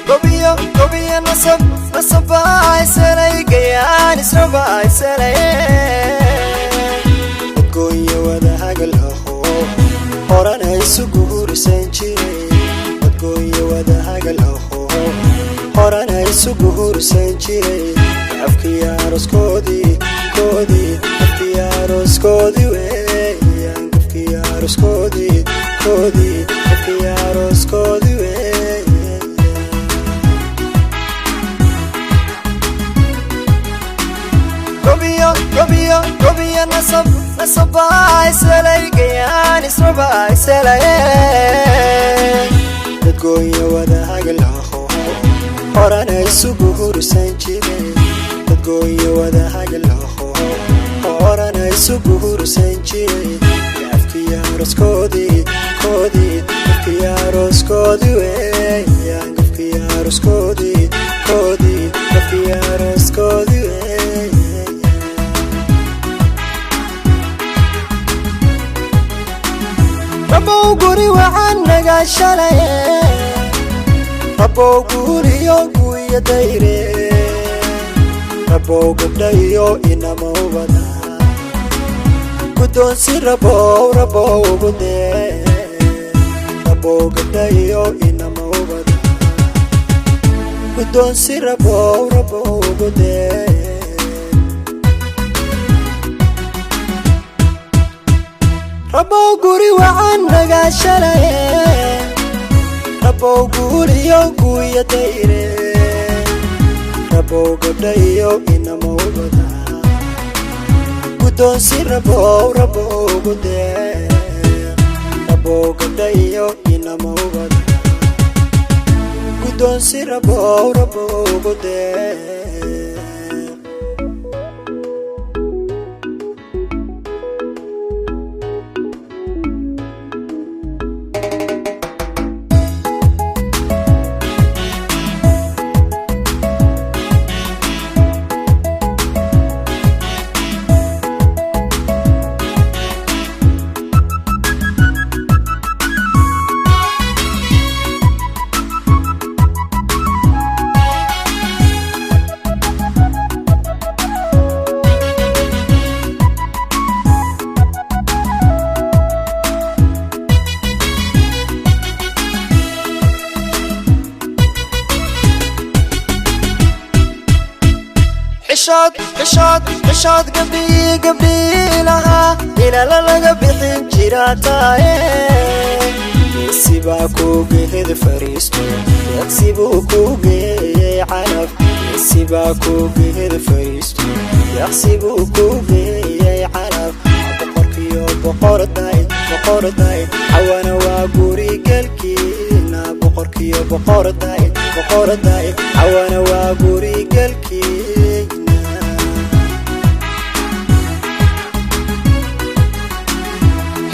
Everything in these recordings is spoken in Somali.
Gobiyo gobiyo nasab nasabaa isalay gayaan israbaa isalaye. Dadgoonya wada hagal aho horana isu guhursan jiray. Dadgoonya wada hagal aho horana isu guhursan jiray. Afkii aroskoodii koodii, afkii aroskoodii weeyaan, afkii aroskoodii koodii, afkii aroskoodii weeyaan. Gobiyo gobiyo gobiyo nasab nasabaa isalay gayaan israbaa isalaye. Dadgoonya wada hagal aho horana isu guhursan jiray. Dadgoonya wada hagal aho horana isu guhursan jiray. Afkii aroskoodii koodii, afkii aroskoodii weeyaan, afkii aroskoodii koodii, afkii aroskoodii weeyaan. Rabow guri waxaan naga shalaye, rabow guuriyo guya dayre, rabow gabdha iyo inama ubada guddoonsi, rabow rabow ugu dee, rabow gabdha iyo inama ubada guddoonsi, rabow rabow ugu dee. Rabow guri waxaan naga shalaye, rabow guuriyo guya dayre, rabow gabdha iyo inama ubada guddoonsi, rabow rabow ugu dee, rabow gabdha iyo inama ubada guddoonsi, rabow rabow ugu dee. Xishood xishood xishood gabdhii gabdhii lahaa ilaala laga bixin jiraa taaye. Geesibaa kuu gehed fariisto, deeqsibuu kuu geeyey calaf. Geesibaa kuu gehed fariisto, deeqsibuu kuu geeyey calaf. Boqorkiyo boqorday boqorday, cawana waa gurigelkiina. Boqorkiyo boqorday boqorday, cawana waa gurigelkiina.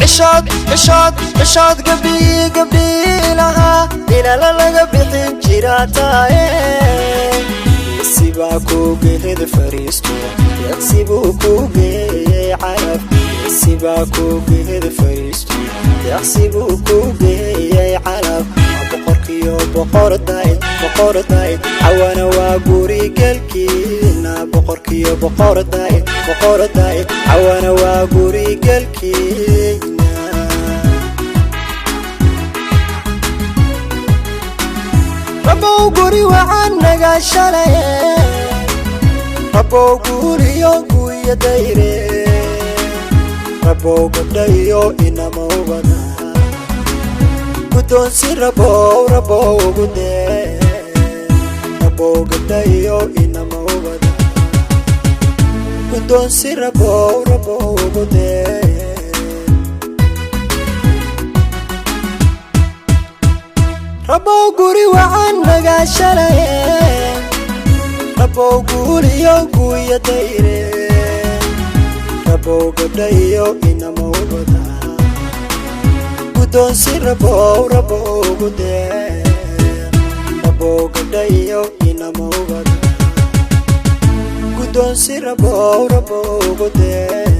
Xishood xishood xishood gabdhii gabdhii lahaa ilaala laga bixin jiraa taaye. Geesibaa kuu gehed fariisto, deeqsibuu kuu geeyey calaf. Geesibaa kuu gehed fariisto, deeqsibuu kuu geeyey calaf. Boqorkiyo boqorday boqorday, cawana waa gurigelkiina. Boqorkiyo boqorday boqorday, cawana waa gurigelkiina. Rabow guri waxaan naga shalaye, rabow guuriyo guya dayre, rabow gabdha iyo inama ubada guddoonsi, rabow rabow ugu dee, rabow gabdha iyo inama ubada guddoonsi, rabow rabow ugu dee. Rabow guri waxaan naga shalaye, rabow guuriyo guya dayre, rabow gabdha iyo inama ubada guddoonsi, rabow rabow ugu dee, rabow gabdha iyo inama ubada guddoonsi, rabow rabow ugu dee.